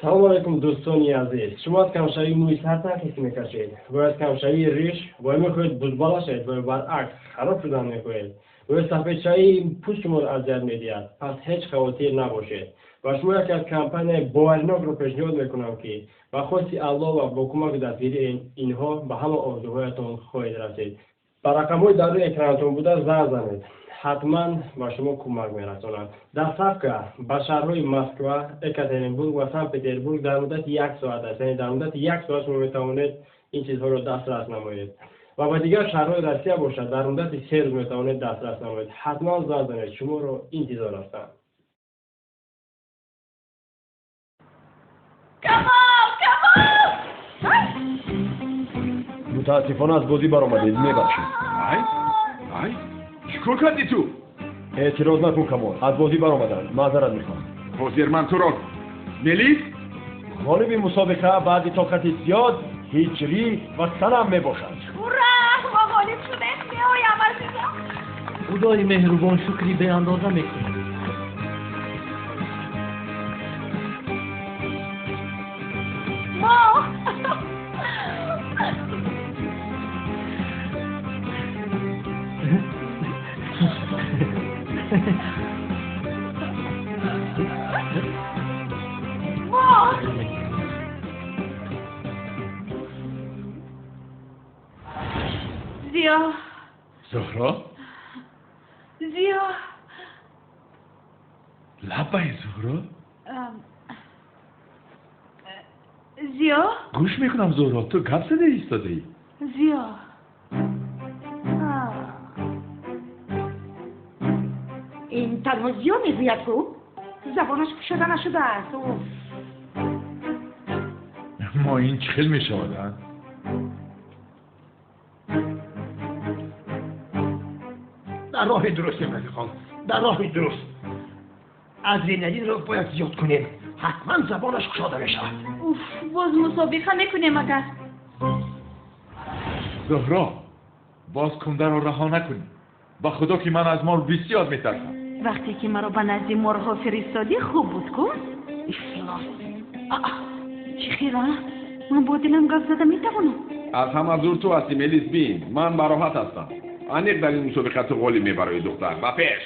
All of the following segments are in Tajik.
Салом алейкум, дӯстони азиз. Шумо аз камшавии мӯи сар танқис мекашед ва аз камшавии риш ва мехоҳед бузбала шавед ва баръакс хароб шудан мехоҳед ва сафедшавии пӯст шуморо азият медиҳад, пас ҳеҷ хавотир набошед. Ва шумо яке аз компанияи боваринокро пешниҳод мекунам, ки ба хости Аллоҳ ва бо кӯмаки дастгирии инҳо ба ҳама орзуҳоятон хоҳед расид. Ба рақамҳои дар рӯи экранатон буда занг занед, ҳатман ба шумо кӯмак мерасонанд. Доставка ба шаҳрҳои Москва, Екатеринбург ва Санкт Петербург дар муддати як соат аст, яъне дар муддати як соат шумо метавонед ин чизҳоро дастрас намоед. Ва ба дигар шаҳрҳои Россия бошад, дар муддати 3 рӯз метавонед дастрас намоед. Ҳатман занг занед, шуморо интизор ҳастам. Камол, Камол! Мутаассифона аз бозӣ баромадед, мебахшед. Ай, ай, чӣ кор кардӣ ту? Эътироз накун, Камол, аз бозӣ баромаданд, маъзарат мехоҳам. Ҳозир ман туро. Мелис? Ғолиби мусобиқа баъди тоқати зиёд Ҳиҷрӣ ва Санам мебошад. Ура! Мо ғолиб шудем, меоям азизам. Худои меҳрубон шукри беандоза мекунем. Мо Зиё. Зуҳро? Зиё. Лаббай, Зуҳро? Зиё? Гӯш мекунам, Зуҳро, ту гап зада истодаӣ. Зиё. Ин танҳо Зиё мегӯяд ку? Забонаш кушода нашудааст. Мо ин чӣ хел мешавад, а? Дар роҳи дурустем, рафиқон, дар роҳи дуруст. Адреналинро бояд зиёд кунем, ҳатман забонаш кушода мешавад. Уф, боз мусобиқа мекунем агар. Зуҳро, боз кундаро раҳо накунӣ. Ба худо ки ман аз мор бисёр метарсам. Вақте ки маро ба назди морҳо фиристодӣ, хуб буд ку? Ифлос. Чӣ хел, а? Ман бо дилам гап зада метавонам. Аз ҳама зур ту ҳастӣ, Мелис, бин. Ман бароҳат ҳастам. Аниқ дар ин мусобиқа ту ғолиб мебароӣ, духтар. Ба пеш.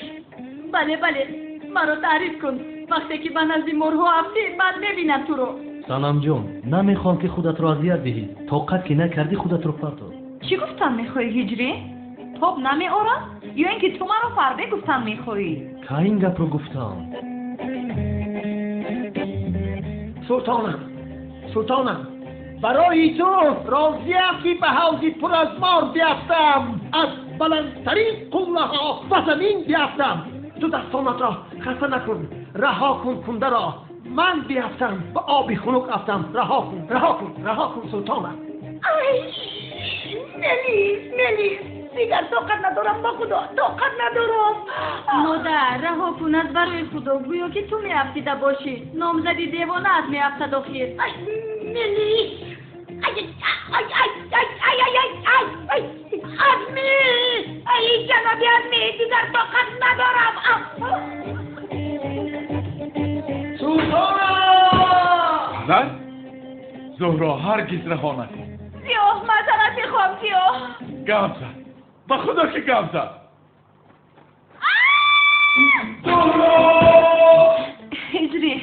Бале, бале, маро таъриф кун. Вақте ки ба назди морҳо афтӣ, ман мебинам туро. Санамҷон, намехоҳам ки худатро азият диҳӣ. Тоқат ки накардӣ, худатро партор. Чӣ гуфтан мехоҳӣ, Ҳиҷрӣ? Тоб намеорам? Ё ин ки ту маро фарбе гуфтан мехоҳӣ? Ка ин гапро гуфтам? Султонам, султонам, барои ту розиям ки ба ҳавзи пур аз мор биафтам, аз баландтарин қуллаҳо ба замин биафтам. Ту дастонатро хаста накун, раҳо кун кундаро. Ман биафтам, ба оби хунук афтам. Раҳо кун, раҳо кун, раҳо кун, султонам. Ай, Мелис, Мелис, дигар тоқат надорам, ба худо, тоқат надорам. Модар, раҳо кунад барои худо, гӯё ки ту меафтида бошӣ. Номзади девонаат меафтад охир. Ай, Мелис, ай, ай, ай, ай, ай, ай, ай, ай, ай, Азми, ай, ҷаноби Азми, дигар тоқат надорам. Султонам! Падар, Зуҳро, ҳаргиз раҳо накун. Зиё, маъзарат мехоҳам, Зиё. Гап зад, ба худо ки гап зад. Зуҳро! Ҳиҷрӣ,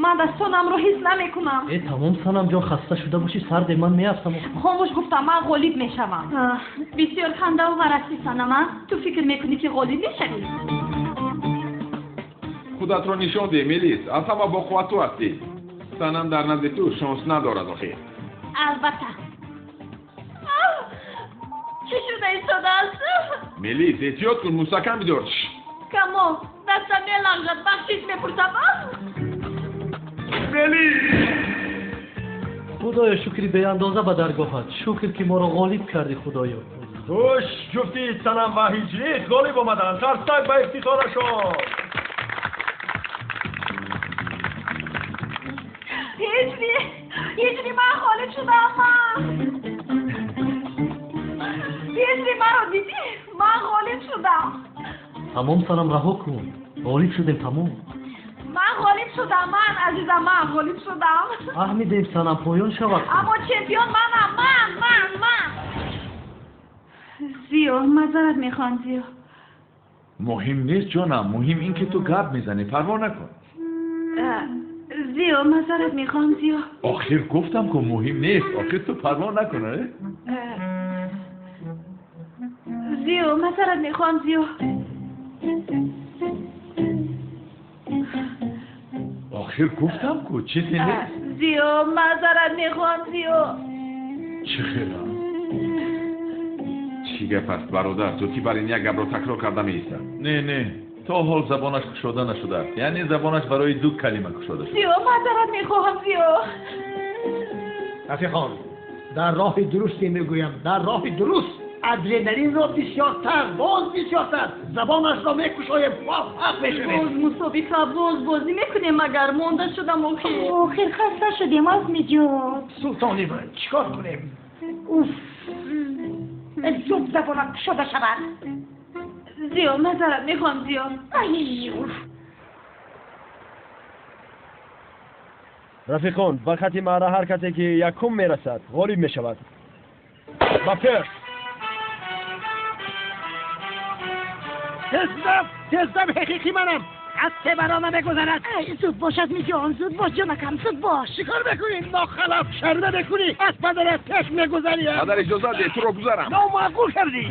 ман дастонамро ҳис намекунам. Э, тамом, Санамҷон, хаста шуда бошӣ, сарде, ман меафтам. Хомӯш гуфтам, ман ғолиб мешавам. Бисёр хандаовар ҳастӣ, Санам, а? Ту фикр мекунӣ ки ғолиб мешавӣ? Худатро нишон деҳ, Мелис, аз ҳама боқувват ту ҳастӣ. Санам дар назди ту шонс надорад охир. Албатта. Чӣ шуда истодааст? Мелис, эҳтиёт кун, мустаҳкам бидор. Камол, дастам мелағжад, бахшиш мепурсам. Мелис! Худоё, шукри беандоза ба даргоҳат. Шукр ки моро ғолиб кардӣ, Худоё. Хуш ҷуфти Санам ва Ҳиҷрӣ ғолиб омаданд. Қарсак ба ифтихорашон. Ҳиҷрӣ, Ҳиҷрӣ, ман ғолиб шудам. Ҳиҷрӣ, маро дидӣ? Ман ғолиб шудам. Тамом, Санам, раҳо кун. Ғолиб шудем, тамом. Ман ғолиб шудам. шудам ман, азизам, ман ғолиб шудам. Фаҳмидем, Санам, поён шавад. Аммо чемпион манам, ман, ман, ман. Зиё, маъзарат мехоҳам, Зиё. Муҳим нест, ҷонам, муҳим ин ки ту гап мезанӣ, парво накун. Зиё, маъзарат мехоҳам, Зиё. Охир гуфтам ку муҳим нест, охир ту парво накун. Зиё, маъзарат мехоҳам, Зиё. Охир гуфтам ку чизе нест. Зиё, маъзарат мехоҳам, Зиё. Чӣ хела? Чӣ гап аст, бародар? Ту ки бар ин як гапро такрор карда меистад? Не, не, то ҳол забонаш кушода нашудааст. Яъне забонаш барои ду калима кушода шуд. Зиё, маъзарат мехоҳам, Зиё. Рафиқон, дар роҳи дурусте мегӯям, дар роҳи дуруст. Адреналинро бисёртар, боз бисёртар, забонашро мекушоем, муваффақ мешавем. Боз мусобиқа, боз бозӣ мекунем, агар монда шудам охир. Охир хаста шудем, Азмиҷон. Султони ман, чӣ кор кунем? Уф, зуд забонат кушода шавад. Зиё, маъзарат мехоҳам, Зиё. Ай, уф. Рафиқон, ба хати маъра ҳар касе ки якум мерасад, ғолиб мешавад. Ба пеш! Тездам, тездам, ҳақиқи манам. Аз себаро намегузарад. Зуд бош, Азмиҷон, зуд бош, ҷонакам, зуд бош. Чӣ кор мекунӣ? Нохалаф, шарма мекунӣ? Аз падарат пеш мегузарӣ. Падар, иҷозат деҳ, туро гузарам. Номаъқул кардӣ.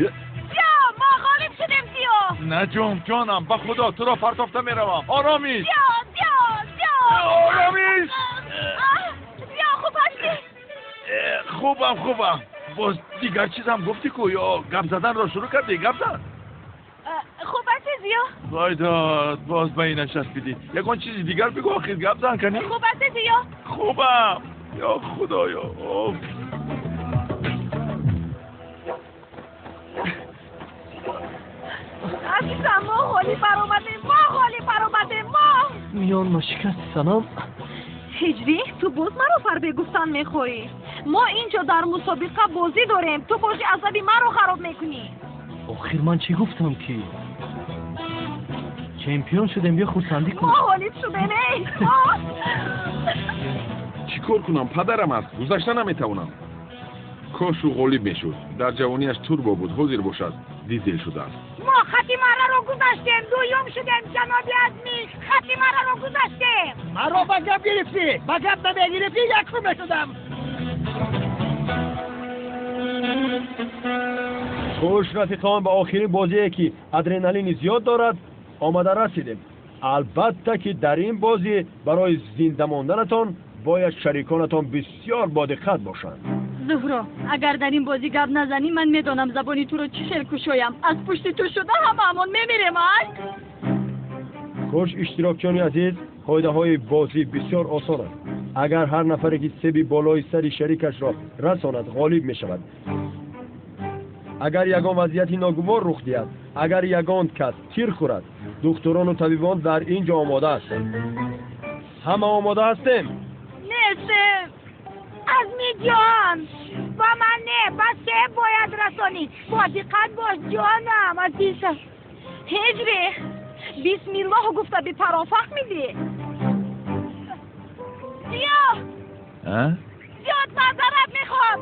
Зиё, мо ғолиб шудем, Зиё. Наҷум, ҷонам, ба худо туро партофта меравам. Оромиш. Зиё, Зиё, Зиё. Оромиш. Зиё, хуб ҳастӣ? Хубам, хубам. Боз дигар чизам гуфтӣ ку ё гап заданро шурӯъ кардӣ? Гап зан. Хуб ҳастӣ, Зиё? Вой дод, боз ба инаш часпидӣ. Ягон чизи дигар бигӯ, охир гап зан канӣ. Хуб ҳастӣ, Зиё? Хубам. Ё худоё. Азизам, мо ғолиб баромадем, мо ғолиб баромадем, мо. Миён ма шикасти, Санам. Ҳиҷрӣ, ту боз маро фарбе гуфтан мехоҳӣ? Мо инҷо дар мусобиқа бозӣ дорем, ту боши асаби маро хароб мекунӣ. Охир ман чӣ гуфтам ки? Чемпион шудем, бیا хурсандӣ кун. Мо ғолиб шудем, эй! Чӣ кор кунам? Падарам аст, гузашта наметавонам. Кош ӯ ғолиб мешуд. Дар ҷавониаш турбо буд, ҳозир бошад дизел шудааст. Мо хати мараро гузаштем, дуюм шудем, ҷаноби Азмӣ. Хати мараро гузаштем. Маро ба гап гирифтӣ, ба гап намегирифтӣ, якум мешудам. Хуш рафиқон, ба охирин бозие ки адреналини зиёд дорад омада расидем. Албатта ки дар ин бозӣ барои зинда монданатон бояд шариконатон бисёр бодиққат бошанд. Зуҳро, агар дар ин бозӣ гап назанӣ, ман медонам забони туро чӣ хел кушоям. Аз пушти ту шуда ҳамаамон мемирем, ай? Хуш иштирокчиёни азиз, қоидаҳои бозӣ бисёр осон аст. Агар ҳар нафаре ки себи болои сари шарикашро расонад, ғолиб мешавад. Агар ягон вазъияти ногувор рух диҳад, агар ягон кас тир хӯрад, духтурону табибон дар ин ҷо омода ҳастанд. Ҳама омода ҳастем? Нестем. Азмиҷон, ба ман не, ба себ бояд расонӣ. Бо диққат бош, ҷонам, азизам. Ҳиҷрӣ, бисмиллоҳ гуфта бипарон, фаҳмидӣ? Зиё! Зиёд маъзарат мехоҳам.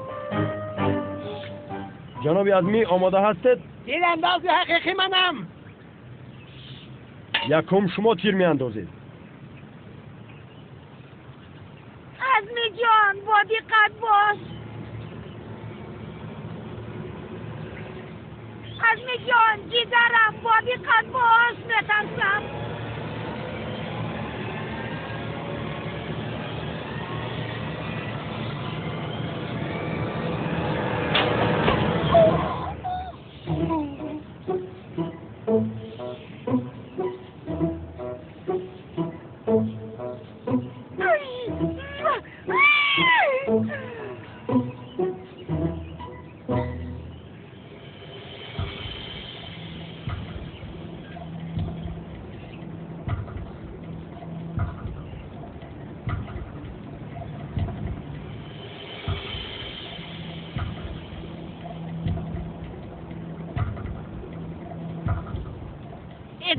Ҷаноби Азмӣ, омода ҳастед? Тирандози ҳақиқӣ манам. Якум шумо тир меандозед. Азмиҷон, бо диққат бош. Азмиҷон, ҷигарам, бо диққат бош, метарсам.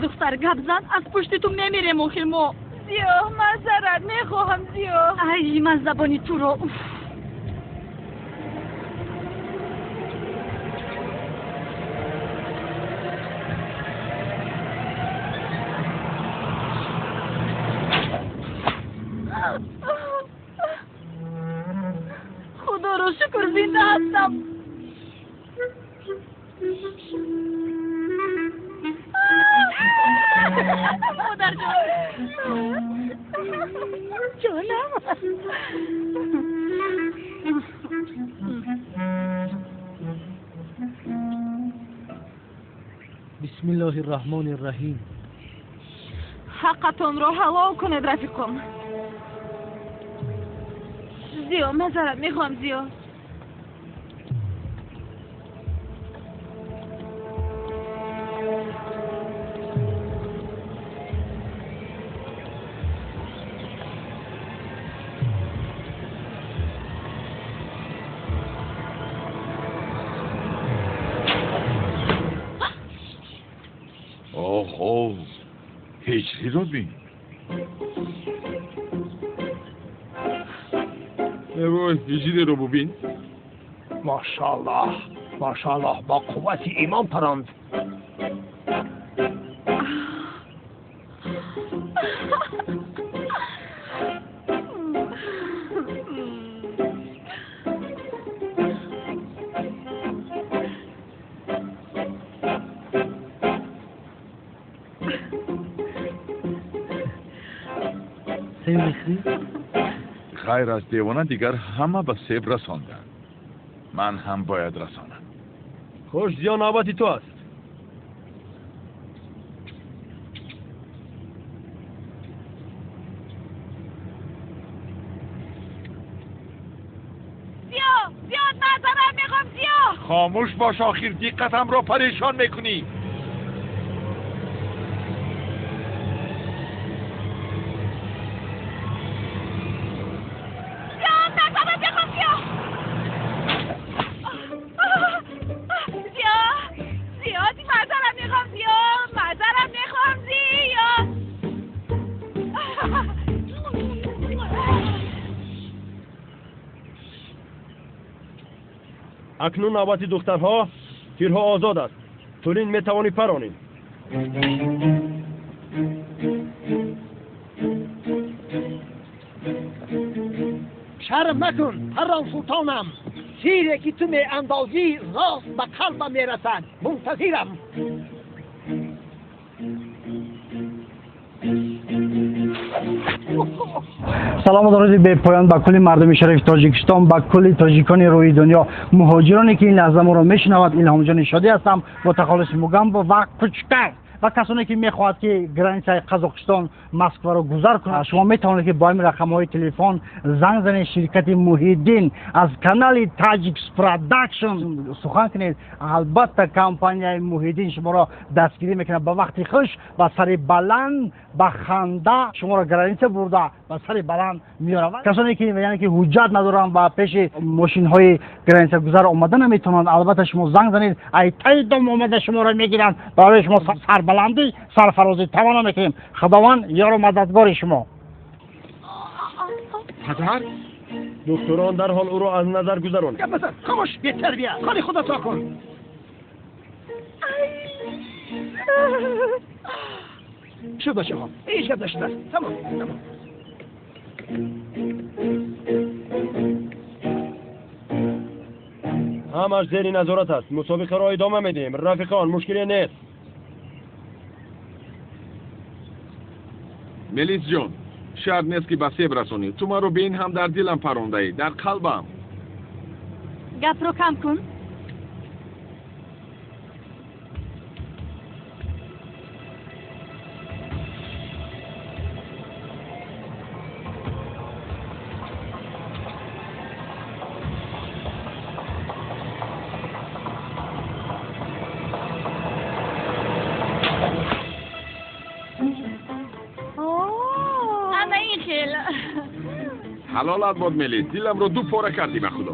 Духтар, гап зан, аз пушти ту мемирем охир мо. Зиё, маъзарат мехоҳам, Зиё. Ай, ман забони туро. Худоро шукр, зинда ҳастам. Модарҷон, ҷонам. Бисмиллоҳи рраҳмони рраҳим. Ҳаққатонро ҳалол кунед, рафиқом. Зиё, маъзарат мехоҳам, Зиё. Оҳо, ҳеҷриро бин. Вой, ҳиҷриро бубин. Машааллоҳ, машааллоҳ, бо қуввати имон паронд. Себ мехӯрӣ? Ғайр аз девона дигар ҳама ба себ расонданд. Ман ҳам бояд расонам. Хуш, Зиё, навбати ту аст. Зиё, Зиё, маъзарат мехоҳам, Зиё. Хомӯш бош, охир диққатамро парешон мекунӣ. Зиё, маъзарат мехоҳам, Зиё. Зиё, Зиё, маъзарат мехоҳам, Зиё, маъзарат мехоҳам, Зиё. Акнун навбати духтарҳо, тирҳо озод аст. Тулин, метавонӣ паронӣ. Шарм макун, парон султонам. Тире ки ту меандозӣ рост ба қалбам мерасад. Мунтазирам. Салому дуруди бепоён ба кулли мардуми шарифи Тоҷикистон, ба кулли тоҷикони рӯи дунё, муҳоҷироне ки ин лаҳза моро мешунавад. Илҳомҷони Шодӣ ҳастам бо тахаллуси Мугамбо ва Кучкар ва касоне ки мехоҳад ки границаи Қазоқистон Москваро гузар кунад, шумо метавонед ки бо ҳамин рақамҳои телефон занг занед. Ширкати Муҳиддин аз канали Таҷикс Продакшн сухан кунед. Албатта компанияи Муҳиддин шуморо дастгирӣ мекунад. Ба вақти хуш, ба сари баланд, ба ханда шуморо граница бурда ба сари баланд меоравад. Касоне ки яъне ки ҳуҷҷат надоранд ва пеши мошинҳои границагузар омада наметавонанд, албатта шумо занг занед, ай таи дом омада шуморо мегиранд. Барои шумо сарбаландӣ, сарфарозӣ тавона мекунем. Худованд ёру мададгори шумо. Падар? Духтурон дарҳол ӯро аз назар гузаронед. Гап бизан, хомӯш, бетарбия, кори худатро кун. Шуд, бачаҳо, ҳеҷ гап нашудааст. Тамом, тамом. Ҳамаш зери назорат аст. Мусобиқаро идома медиҳем. Рафиқон, мушкиле нест. Мелисҷон, шарт нест ки ба себ расонӣ. Ту маро бе ин ҳам дар дилам парондаӣ, дар қалбам. Гапро кам кун. Ҳалолат бод, Мелис, диламро ду пора кардӣ, ба худо.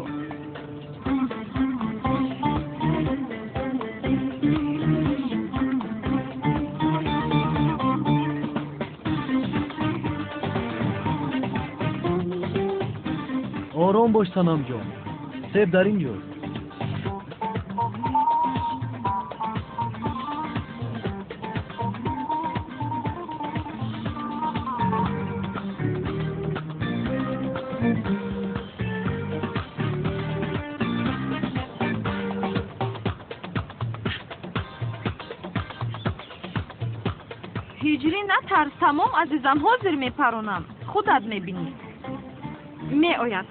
Ором бош Санамҷон, себ дар ин ҷост. Ҳиҷрӣ натарс, тамом азизам, ҳозир мепаронам. Худат мебинӣ. Меояд.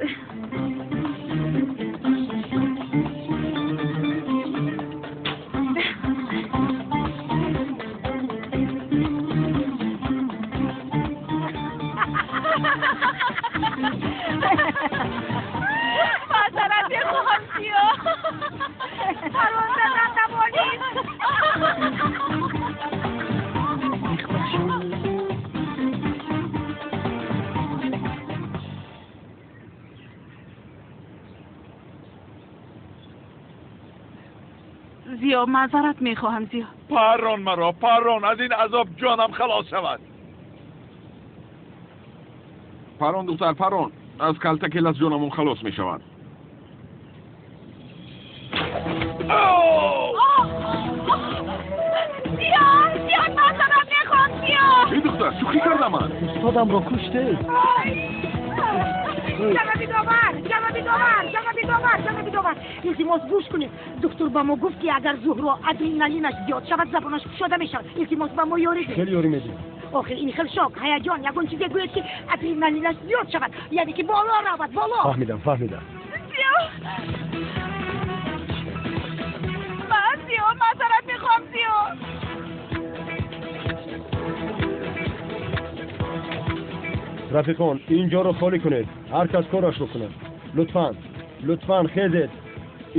Маъзарат мехоҳам, Зиё. Паронда натавонист. Зиё, маъзарат мехоҳам, Зиё. Парон маро, парон, аз ин азоб ҷонам халос шавад. Парон духтар, парон, аз калтаки лас ҷонамон халос мешавад. Зиё, Зиё, маъзарат мехоҳам, Зиё. Эй духтар, шӯхӣ кардам ман. Устодамро куштед. Ҷаноби довар, ҷаноби довар, ҷаноби довар, ҷаноби довар, илтимос гӯш кунед. Доктор ба мо гуфт, ки агар Зуҳро адреналинаш зиёд шавад, забонаш кушода мешавад. Илтимос ба мо ёрӣ диҳед. Хеле ёрӣ медиҳем. Охир ин хел шок, ҳаяҷон, ягон чизе гӯед, ки адреналинаш зиёд шавад, яъне ки боло равад, боло. Фаҳмидам, фаҳмидам. Зиё, ман Зиё, маъзарат мехоҳам, Зиё. Рафиқон, ин ҷоро холӣ кунед. Ҳар кас корашро кунад. Лутфан, лутфан хезед.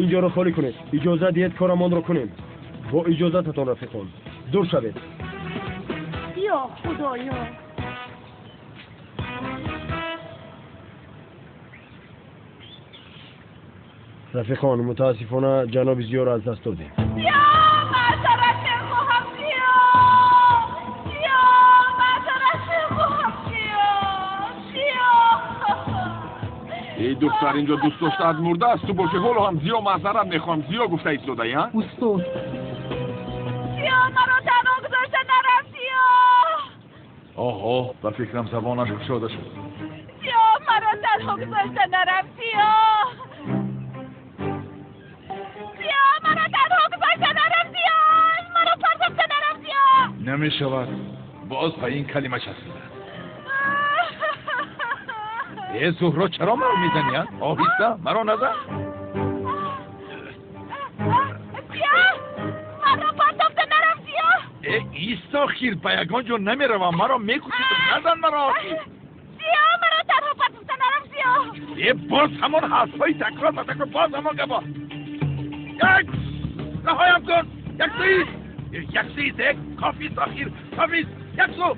Ин ҷоро холӣ кунед. Иҷоза диҳед корамонро кунем. Бо иҷозататон рафиқон, дур шавед. Ё Худоё! Рафиқон, мутаассифона ҷаноби Зиёро аз даст додем. Зиё, маъзарат мехоҳам, Зиё. Зиё, маъзарат мехоҳам, Зиё. Зиё. Эй духтар, инҷо дӯст доштаат мурдааст, ту бошӣ ҳоло ҳам Зиё маъзарат мехоҳам, Зиё гуфта истодаӣ, ҳа? Устод. Зиё, маро танҳо гузошта нарафт, Зиё. Оҳо, ба фикрам забонаш кушода шуд. Зиё, маро танҳо гузошта нарафт, Зиё. Зиё, маро танҳо гузошта нарафт, Зиё. Маро партофта нарафт, Зиё. Намешавад, боз ба ин калима часпида. Э Зуҳро, чаро маро мезанӣ, а? Оҳиста, маро назан. Зиё, маро партофта нарафт, Зиё. Э исто, хир, ба ягон ҷо намеравам, маро мекушӣ, назан маро охир. Зиё, маро танҳо партофта нарафт, Зиё. Э боз ҳамон ҳарфҳои такрор ба такрор, боз ҳамон гапҳо. Як, раҳоям кун, як суист, як суист, э кофист, охир, кофист, як су.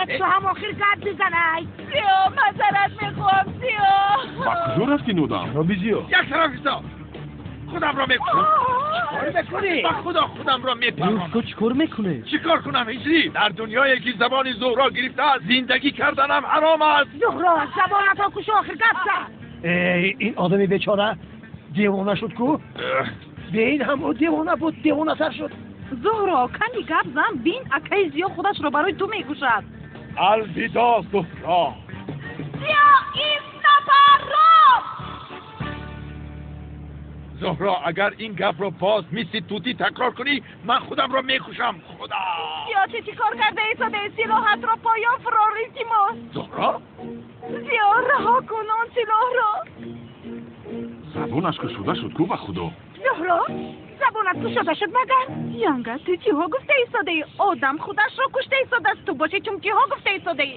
Як су ҳам охир гап бизанай. Зиё, маъзарат мехоҳам, Зиё. Ба куҷо рафтӣ, нодам? Ҷаноби Зиё. Як тараф исто, худамро мекушам. Чикор мекунӣ? Ба худо худамро мепаронам. Устод, чӣ кор мекунӣ? Чӣ кор кунам, ҳиҷрӣ? Дар дунёе ки забони Зуҳро гирифтааст, зиндагӣ карданам ҳаром аст. Зуҳро, забонатро кушо, охир гап зан. Эй, ин одами бечора девона шуд ку? Бе ин ҳам ӯ девона буд, девонатар шуд. Зуҳро, ками гап зан, бин акаи Зиё худашро барои ту мекушад. Алвидо, Зуҳро. Зиё, ист напарон! Зуҳро, агар ин гапро боз мисли тутӣ такрор кунӣ, ман худамро мекушам. Худо! Зиё, ту чӣ кор карда истодаӣ? Силоҳатро поён фурор, илтимос. Зуҳро? Зиё, раҳо кун он силоҳро. Забонаш кушода шуд ку, ба худо. Зуҳро, забонат кушода шуд магар? Янга, ту чиҳо гуфта истодаӣ? Одам худашро кушта истодааст, ту бошӣ чун киҳо гуфта истодаӣ?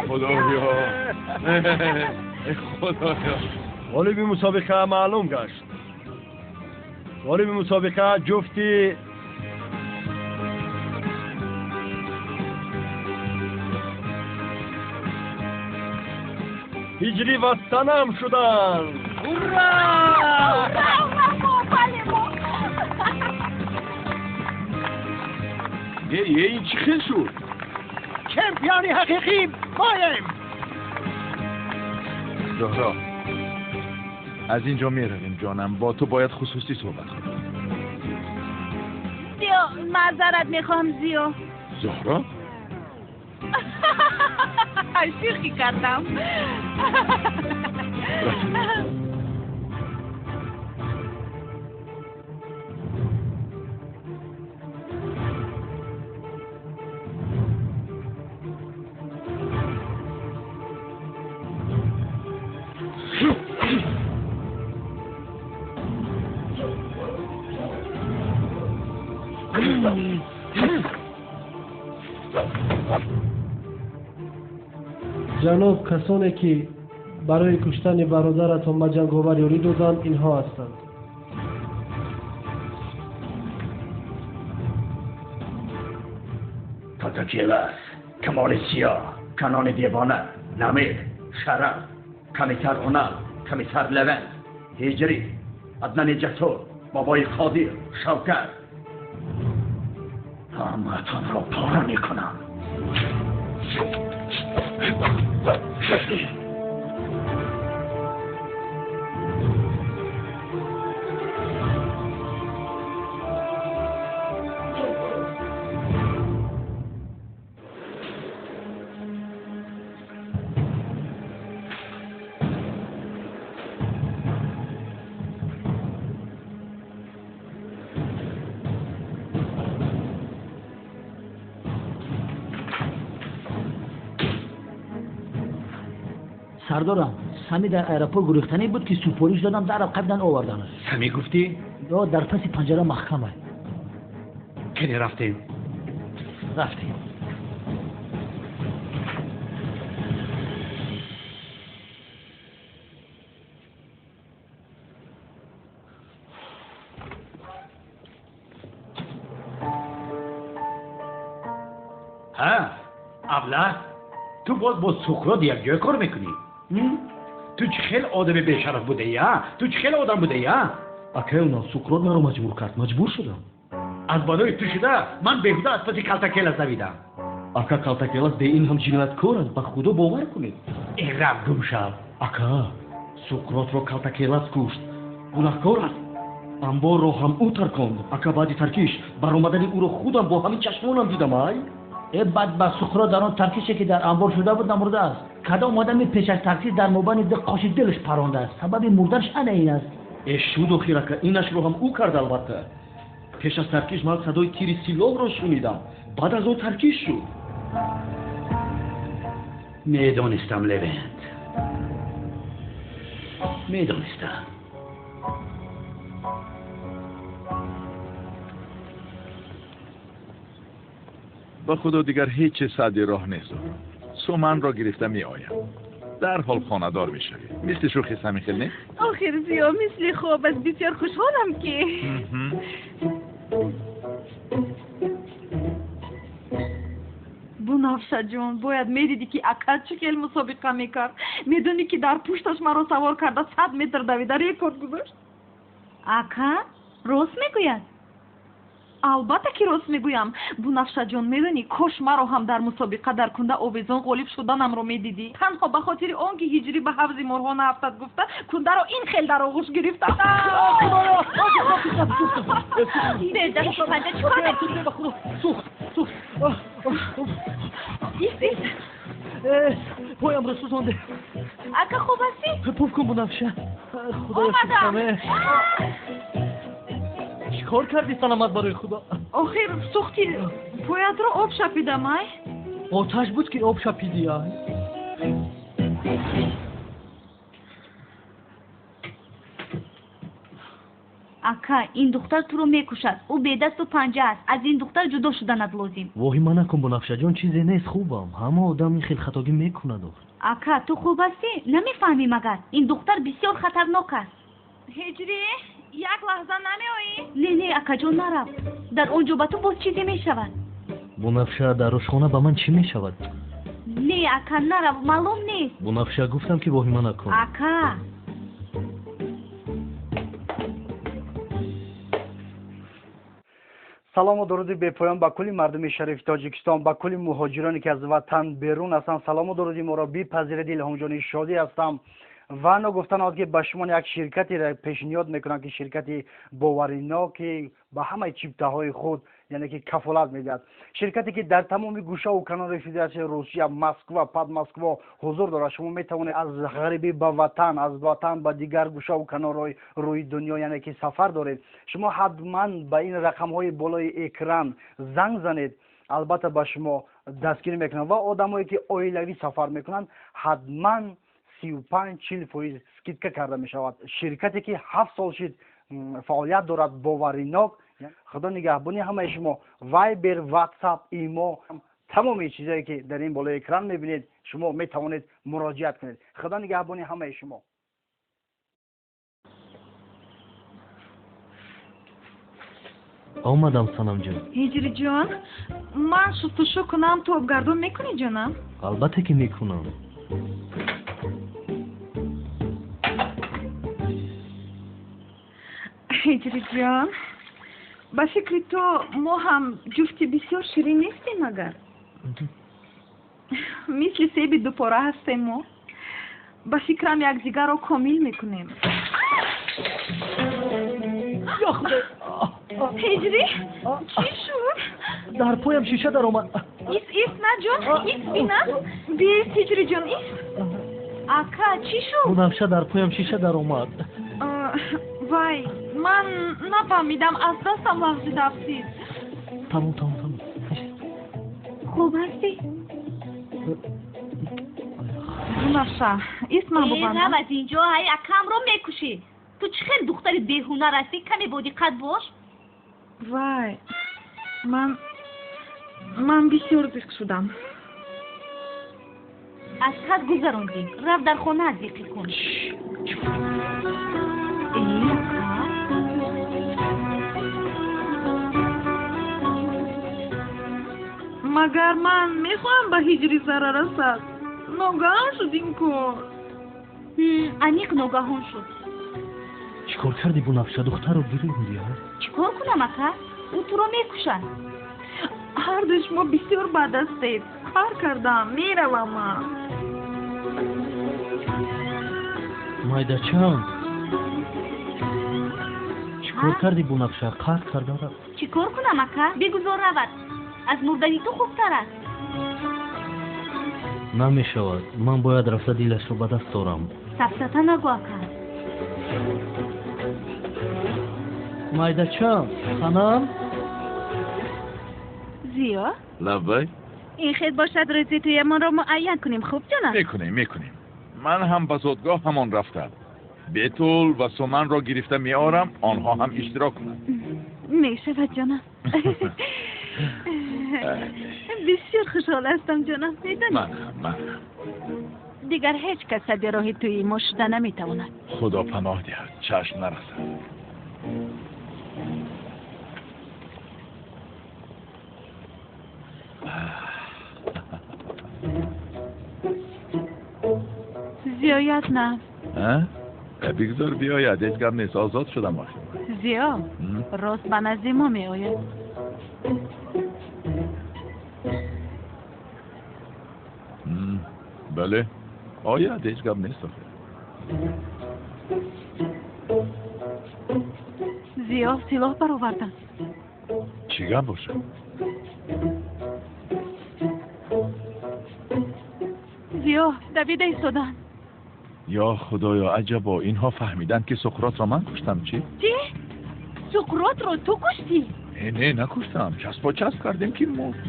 Худоё, худоё. Ғолиби мусобиқа маълум гашт. Ғолиби мусобиқа ҷуфти Ҳиҷрӣ ва Санам шуданд. Ура! Ура, ура, мо, бале, мо. Эй, ин чӣ хел шуд? Чемпиони ҳақиқӣ моем. Зуҳро, аз ин ҷо меравем, ҷонам. Бо ту бояд хусусӣ суҳбат кунам. Зиё, маъзарат мехоҳам, Зиё. Зуҳро? Шӯхӣ кардам. Ҷаноб, касоне ки барои куштани бародаратон ба ҷанговар ёрӣ доданд, инҳо ҳастанд. Калтакелас, Камоли Сиёҳ, Канони Девона, Намир, Шараф, Комиссар Унал, Комиссар Левент, Ҳиҷрӣ, Аднани Ҷасур, Бобои Қодир, Шавкат. Ҳамаатонро пора мекунам. Сардорам, Сами дар аэропорт гурехтанӣ буд, ки супориш додам, дар қабдан оварданаш. Сами гуфтӣ? Ё дар паси панҷара маҳкам аст. Кани рафтем? Рафтем. Ҳа, абла, ту боз бо Суқрот якҷоя кор мекунӣ? Ту чӣ хел одами бешараф будаӣ, а? Ту чӣ хел одам будаӣ, а? Акай Унал, Суқрот маро маҷбур кард, маҷбур шудам. Аз балои ту шуда ман беҳуда аз паси Калтакелас давидам. Ака, Калтакелас бе ин ҳам ҷинояткор аст, ба худо бовар кунед. Э, раб гум шав. Ака, Суқротро Калтакелас кушт, гунаҳкор аст. Амборро ҳам ӯ тарконд. Ака, баъди таркиш баромадани ӯро худам бо ҳамин чашмонам дидам, ай. Э, бадбахт Суқрот дар он таркише ки дар амбор шуда буд намурдааст. Кадом одами пеш аз таркиш дар мобайни ду қоши дилаш парондааст. Сабаби мурданаш ана ин аст. Э, шуд охир, ака, инашро ҳам ӯ кард албатта. Пеш аз таркиш ман садои тири силоҳро шунидам. Баъд аз он таркиш шуд. Медонистам, Левент. Медонистам. Ба худо дигар ҳеҷ чиз садди роҳ нест. Суманро гирифта меоям. Дарҳол хонадор мешавӣ. Мисли шӯхи Сами хел не? Охир Зиё, мисли хоб аст. Бисёр хушҳолам ки. Бунафшаҷон, бояд медидӣ ки ака чӣ хел мусобиқа мекард. Медонӣ ки дар пушташ маро савор карда 100 метр давида рекорд гузошт. Ака рост мегӯяд? Албатта ки рост мегӯям. Бунафшаҷон, медонӣ, кош маро ҳам дар мусобиқа дар кунда овезон ғолиб шуданамро медидӣ. Танҳо ба хотири он ки Ҳиҷрӣ ба ҳавзи морҳо наафтад гуфта, кундаро ин хел дар оғӯш гирифтам. Поямро сӯзонде. Ака, хуб ҳастӣ? Пуф кун, Бунафша. Худоё, шукраме. Чӣ кор кардӣ, саломат барои худо? Охир сӯхти поятро об шапидам, ай? Оташ буд ки об шапидӣ, ай? Ака, ин духтар туро мекушад. Ӯ бедасту панҷа аст. Аз ин духтар ҷудо шуданат лозим. Воҳима накун, Бунафшаҷон, чизе нест, хубам. Ҳама одам ин хел хатогӣ мекунад охир. Ака, ту хуб ҳастӣ? Намефаҳмӣ магар? Ин духтар бисёр хатарнок аст. Ҳиҷрӣ, як лаҳза намеоӣ? Не, не, акаҷон, нарав. Дар он ҷо ба ту боз чизе мешавад. Бунафша, дар ошхона ба ман чӣ мешавад? Не, ака, нарав, маълум нест. Бунафша, гуфтам ки воҳима накун. Ака. Салому дуруди бепоён ба кулли мардуми шарифи Тоҷикистон, ба кулли муҳоҷироне ки аз ватан берун ҳастанд. Салому дуруди моро бипазиред. Илҳомҷони Шодӣ ҳастам ва ногуфта наояд ки ба шумо як ширкатеро пешниҳод мекунам ки ширкати боваринок ки ба ҳамаи чиптаҳои худ яъне ки кафолат медиҳад. Ширкате ки дар тамоми гӯшаву канори Федератсияи Русия, Москва, Подмосква ҳузур дорад. Шумо метавонед аз ғарибӣ ба ватан, аз ватан ба дигар гӯшаву канорҳои рӯи дунё яъне ки сафар доред. Шумо ҳатман ба ин рақамҳои болои экран занг занед, албатта ба шумо дастгирӣ мекунанд ва одамое ки оилавӣ сафар мекунанд ҳатман 35-40% скидка карда мешавад. Ширкате ки 7 сол шид фаъолият дорад, боваринок. Худо нигаҳбони ҳамаи шумо. Вайбер, Ватсап, Имо, тамоми чизое ки дар ин болои экран мебинед, шумо метавонед муроҷиат кунед. Худо нигаҳбони ҳамаи шумо. Омадам, Санамҷон. Ҳиҷриҷон, ман шустушу кунам, ту обгардон мекунӣ, ҷонам? Албатта ки мекунам. Ҳиҷриҷон, ба фикри ту мо ҳам ҷуфти бисёр ширин нестем, магар? Мисли себи дупора ҳастем мо. Ба фикрам якдигарро комил мекунем. Ё Худо! Ҳиҷрӣ, чӣ шуд? Дар поям шиша даромад. Ис, ис, на ҷон, ис бина. Бист, Ҳиҷриҷон, ис. Ака, чӣ шуд? Бунафша, дар поям шиша даромад. Вай, ман нафаҳмидам, аз дастам лағзида афтид. Тамом, тамом, тамом. Хуб ҳастӣ? Бунафша, ис ман бубандам. Рав аз инҷо, ҳай акамро мекушӣ. Ту чӣ хел духтари беҳунар ҳастӣ? Каме бодиққат бош. Вай, ман бисёр зиқ шудам. Аз хат гузарондӣ. Рав дар хонаат зиқӣ кун. Магар ман мехоҳам ба ҳиҷрӣ зарар расад? Ногаҳон шуд ин кор. Аниқ ногаҳон шуд. Чӣ кор кардӣ, Бунафша? Духтарро гирифтӣ? Чӣ кор кунам, ака? Ӯ туро мекушад. Ҳарду шумо бисёр бад ҳастед. Қаҳр кардам, меравам ман. Майдачам, чӣ кор кардӣ, Бунафша? Қаҳр кардам, рафт. Чӣ кор кунам, ака? Бигузор равад. Аз мурдани ту хубтар аст. Намешавад. Ман бояд рафта дилашро ба даст орам. Сафсата нагӯ, ака. Майдачам, Санам. Зиё? Лаббай. Ин хел бошад, рӯзи тӯямонро муайян кунем, хуб, ҷонам? Мекунем, мекунем. Ман ҳам ба зодгоҳ ҳамон рафта. Бетул ва Суманро гирифта меорам, онҳо ҳам иштирок кунанд. Мешавад, ҷонам. Бисёр хушҳол ҳастам, ҷонам. Медонӣ? Ман ҳам, ман ҳам. Дигар ҳеҷ кас сади роҳи тӯи мо шуда наметавонад. Худо паноҳ диҳад, чашм нарасад. Зиёят на. Бигзор биёяд, ҳеҷ гап нест, озод шудам охир. Зиё, рост ба назди мо меояд. Бале, ояд, ҳеҷ гап нест охир. Зиё, силоҳ баровардам. Чӣ гап бошад? Зиё, давида истоданд. Ё Худоё, аҷабо, инҳо фаҳмиданд ки Суқротро ман куштам, чӣ? Чӣ? Суқротро ту куштӣ? Не, не, накуштам. Часпо часп кардем ки мурд.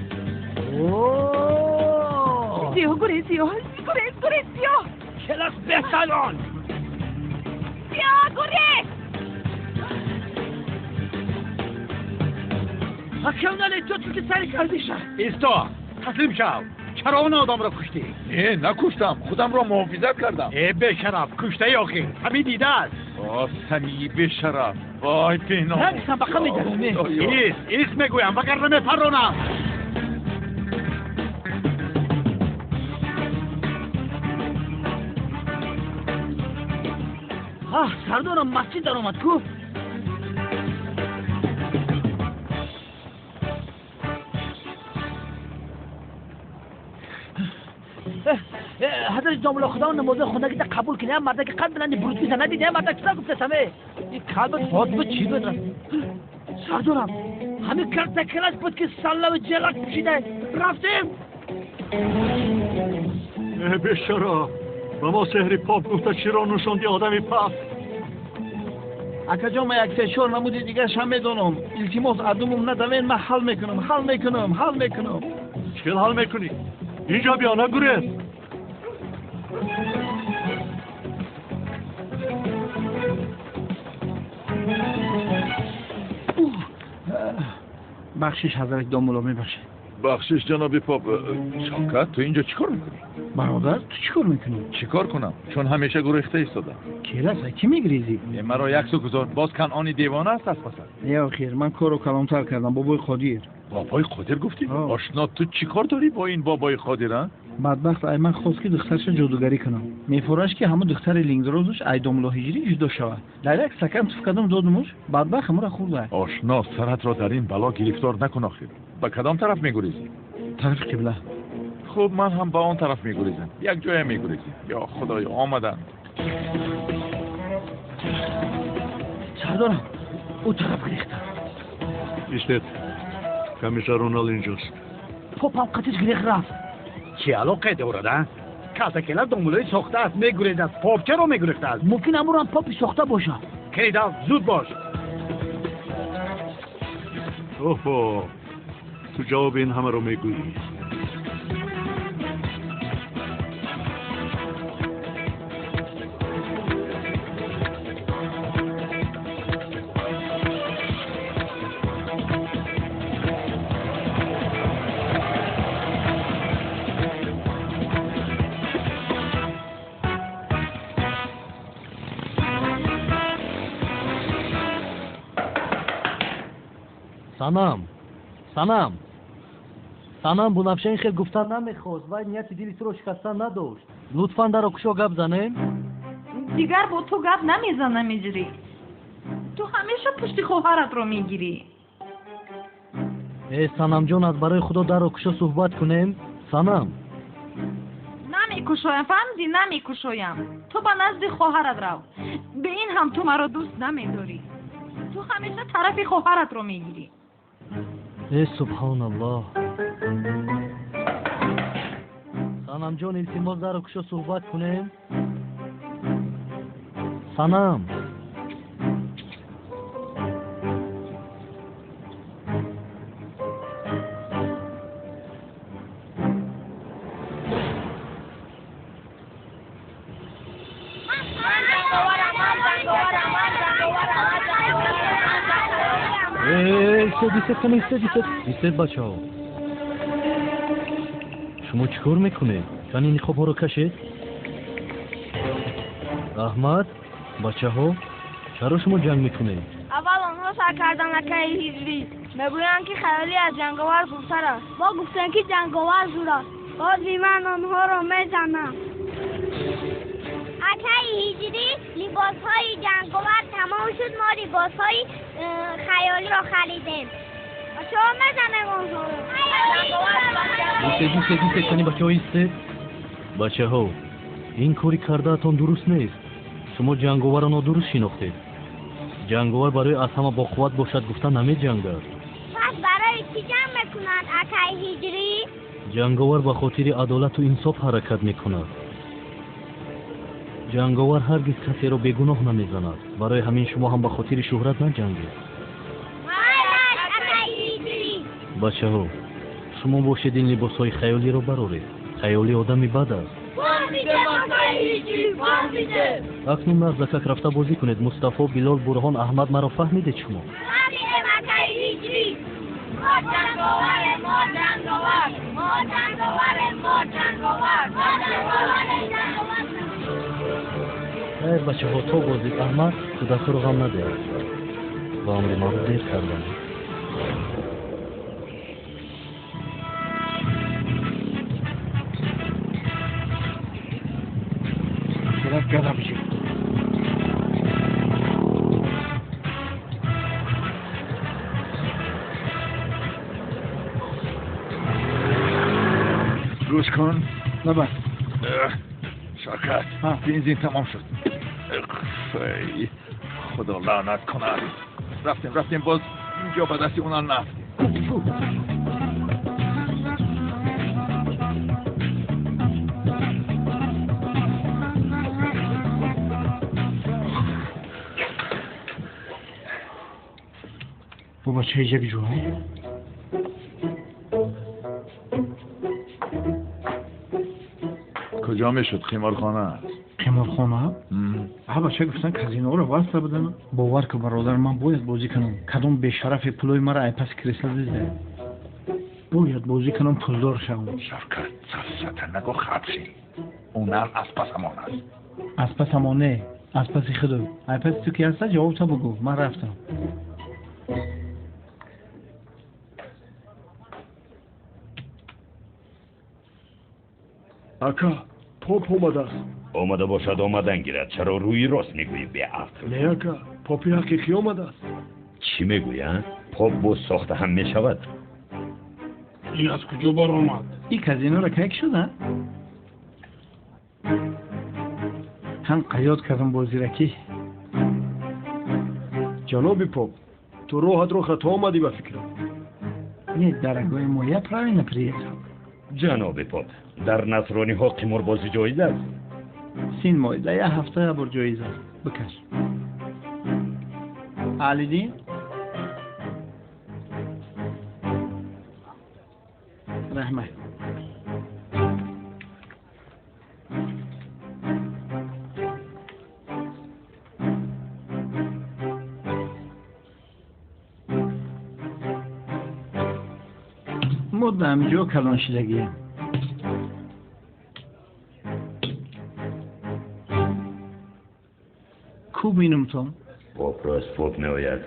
Зиё, гурез, Зиё, гурез, гурез, Зиё! Келас бесалон! Зиё, гурез! Акавнале, ту ки сари кардиша? Исто, таслим шав. Чаро он одамро куштӣ? Не, накуштам. Худамро муҳофизат кардам. Э, бешараф, куштаи охир. Ҳамин дидааст. О, самии бешараф. Вой, беном. Надисам, ба қам медарам. Ист, ист мегӯям, вагарна мепаронам. Сардорам масҷид даромад ку. Ҳазрати домулло худо намози хондагита қабул кунӣ. Мардаки қад биланди бурутгиса надидӣ, мардак чита гуфтасам? Ин калбат ҳод буд, чӣ буд? Сардорам, ҳамин калтакелаш буд ки саллаву ҷелак пӯшида рафтем. Бешара, ба мо сеҳри поп гуфта чиро нӯшонди одами паст? Акаҷон, ман як се-чор намуди дигарашам медонам. Илтимос, адумум надавен, ман ҳал мекунам, ҳал мекунам, ҳал мекунам. Чӣ хел ҳал мекунӣ? Инҷо биё, нагурез. Бахшиш, ҳазрати домулло, мебахшед. Бахшиш, ҷаноби поп. Шавкат, ту инҷо чӣ кор мекунӣ? Бародар, ту чӣ кор мекунӣ? Чӣ кор кунам? Чун ҳамеша гурехта истодам. Келаса, кӣ мегрезӣ? Маро як су гузор, боз Канъони девона аст аз пасат. Не, охир, ман корро калонтар кардам, бобои Қодир. Бобои Қодир гуфтӣ? Ошно, ту чӣ кор дорӣ бо ин бобои Қодир, а? Бадбахт ай ман хост ки духтарша ҷодугарӣ кунам. Мефораш ки ҳамун духтари лингдарозаш ай домулло ҳиҷрӣ ҷудо шавад. Дар як стакан туф кардам додумуш, бадбахт ҳамура хӯрда. Ошно, саратро дар ин бало гирифтор накун охир. Ба кадом тараф мегурезӣ? Тарафи қибла. Хуб, ман ҳам ба он тараф мегурезам. Як ҷоя мегурезем. Ё худоё, омаданд. Сардорам, ӯ тараф гирехта. Истед, комиссар Ронал инҷост. Попам қатиш гирех рафт. Чӣ алоқе дорад, а? Калтакела домуллои сохта аст, мегурезад. Поп чаро мегурехтааст? Мумкин амурам попи сохта бошад. Кенидав, зуд бош. Оҳо, ту ҷавоби ин ҳамаро мегӯӣ. Санам, Санам, Санам, Бунафша ин хел гуфтан намехост. Вай нияти дили туро шикастан надошт. Лутфан даро кушо гап занем. Дигар бо ту гап намезанам, Иҷрӣ. Ту ҳамеша пушти хоҳаратро мегирӣ. Э, Санамҷон, аз барои Худо даро кушо суҳбат кунем. Санам. Намекушоям, фаҳмидӣ? Намекушоям. Ту ба назди хоҳарат рав. Бе ин ҳам ту маро дӯст намедорӣ. Ту ҳамеша тарафи хоҳаратро мегирӣ. Э, субҳоналлоҳ. Санамҷон, илтимос даро кушо суҳбат кунем. Санам. Истед, бачаҳо. Шумо чӣ кор мекунед? Кани ниқобҳоро кашед. Аҳмад, бачаҳо, чаро шумо ҷанг мекунед? Аввал онҳо сар карданд акаи ҳиҷрӣ. Мегӯянд ки хаёлӣ аз ҷанговар зудтар аст. Мо гуфтем ки ҷанговар зуд аст. Бози ман онҳоро мезанам. Акаи ҳиҷрӣ, либосҳои ҷанговар тамом шуд, мо либосҳои хаёлиро харидем. Бачаҳо мезанем онҳоро. Истед, истед, кани бачаҳо истед. Бачаҳо, ин кори кардаатон дуруст нест. Шумо ҷанговарро нодуруст шинохтед. Ҷанговар барои аз ҳама боқувват бошад гуфта намеҷангад. Пас барои чӣ ҷанг мекунад, акаи ҳиҷрӣ? Ҷанговар ба хотири адолату инсоф ҳаракат мекунад. Ҷанговар ҳаргиз касеро бегуноҳ намезанад. Барои ҳамин шумо ҳам ба хотири шӯҳрат наҷангед. Бачаҳо, шумо бошед ин либосҳои хаёлиро бароред. Хаёлӣ одами бад аст. Акнун нағзакак рафта бозӣ кунед. Мустафо, Билол, Бурҳон, Аҳмад, маро фаҳмидед шумо? Хайр, бачаҳо, то бозид. Аҳмад, кӯдакҳоро ғам надиҳад. Ба амри маро дер кардам. Гӯш кун. Лаба. Шавкат, бензин тамом шуд. Худо лаънат кунад. Рафтем, рафтем, боз инҷо ба дасти онҳо нафтем. Бо бачаи як ҷой? Куҷо мешуд? Қиморхона аст. Қиморхона? Ҳа, бача гуфтан казиноро васла будан. Бовар ку бародар, ман бояд бозӣ кунам. Кадом бешарафе пулои мара ай паси кресла дизда. Бояд бозӣ кунам, пулдор шавам. Шавкат, сафсата нагӯ, хат шин. Ӯ аз пасамон аст. Аз пасамон не, аз паси худу. Ай паси ту ки ҳаста, ҷавобта бугӯ. Ман рафтам. Ака, поп омадааст. Омада бошад, омадан гирад. Чаро рӯи рост мегӯӣ, беақл? Не, ака, попи ҳақиқӣ омадааст. Чӣ мегӯӣ, а? Поп боз сохта ҳам мешавад? Ин аз куҷо баромад? Ин казиноро кай шуда? Ҳам қаёд кардам бозира ки. Ҷаноби поп, ту роҳатро хато омадӣ ба фикрам. Не, дорогой мой, я правильно приехал. Ҷаноби поп, дар насрониҳо қиморбозӣ ҷоиз аст? Сын мой, да як ҳафта як бор ҷоиз аст. Бикаш. Алидин? Раҳмат. Мо дар ҳаминҷо калон шидагием. Ку бинумтон? Попро аз поп меояд,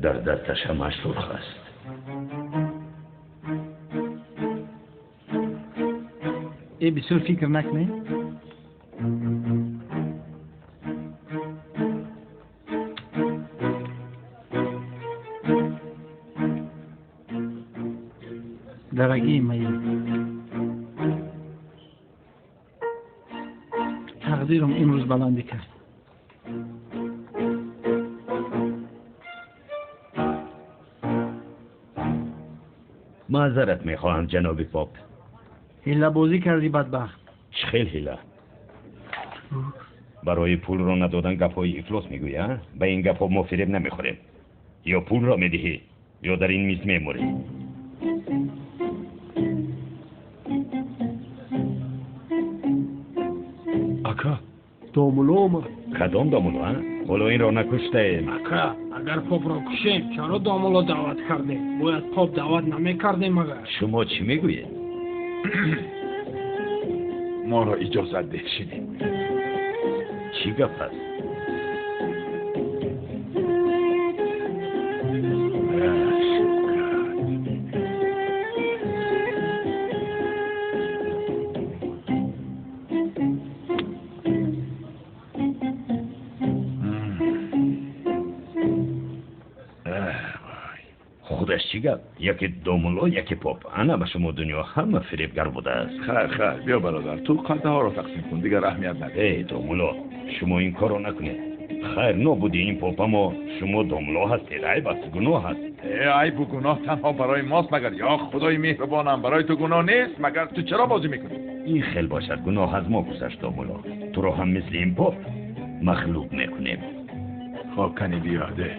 дар дасташ ҳамаш сурх аст. Э, бисёр фикр накунед. Дорогие мои, тақдирам имрӯз баландӣ кард. Маъзарат мехоҳам, ҷаноби поп. Ҳиллабозӣ кардӣ, бадбахт. Чӣ хел ҳила? Барои пулро надодан гапҳои ифлос мегӯӣ, а? Ба ин гапҳо мо фиреб намехӯрем. Ё пулро медиҳӣ, ё дар ин миз мемурӣ. Ака, домулло омад. Кадом домулло, а? Ҳоло инро накуштаем. Ака, агар попро кушем, чаро домулло даъват кардем? Бояд поп даъват намекардем агар. Шумо чӣ мегӯед? Моро иҷозат деҳ шинем. Чӣ гап аст? Худаш чӣ гап? Яке домулло, яке поп. Ана ба шумо дунё ҳама фиребгар будааст. Хайр, хайр, биё бародар, ту қалтаҳоро тақсим кун, дигар аҳамият надеҳ. Эй домулло, шумо ин корро накунед. Хайр, нобуди ин поп, аммо шумо домулло ҳастед, айб аст, гуноҳ аст. Э, айбу гуноҳ танҳо барои мост магар? Ё худои меҳрубонам, барои ту гуноҳ нест, магар ту чаро бозӣ мекунӣ? Ин хел бошад, гуноҳ аз мо гузашт, домулло. Туро ҳам мисли ин поп махлуб мекунем. Хоб, кани биё, деҳ.